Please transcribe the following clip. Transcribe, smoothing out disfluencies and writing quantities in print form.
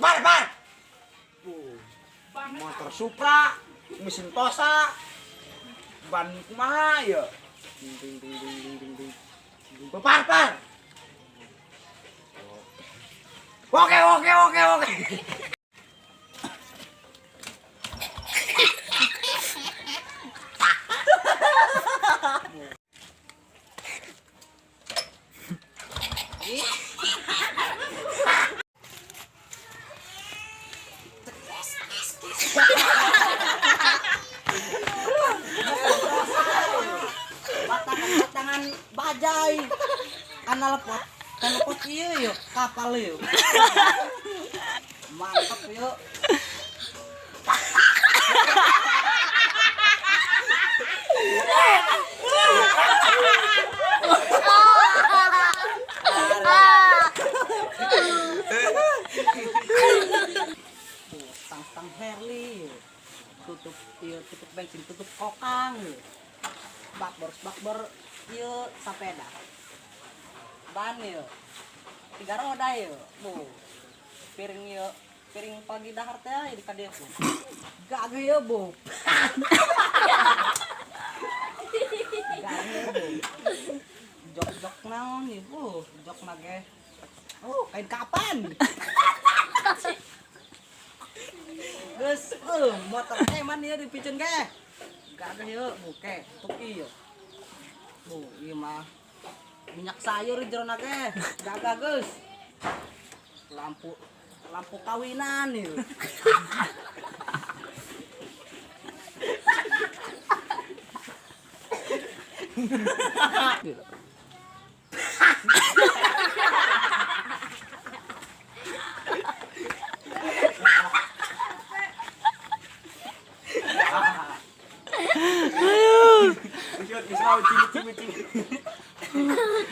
Par par. Motor Supra, mesin Tosa, ban kumaha ya. Par par. Oke oke oke oke. Batangan bajai kanalpot kanalpot iya yuk kapal yuk mantap yuk. Stang-stang Harley yuk. Tutup iya tutup bensin tutup kokang yuk. Bakbor bakbor ieu sepeda ban ieu tiga roda ieu bu piring ieu piring pagi dahar teh di kadieu gagah ieu bu gagah bu jok-jok naon ieu bu jok mage oh kain kapan geus motor eman ieu dipicun ge gagah ieu buke tuki ieu. Bu, ieu mah minyak sayur di jero ge. Gagah geus. Lampu lampu kawinan ieu. Cimi cimi cimi.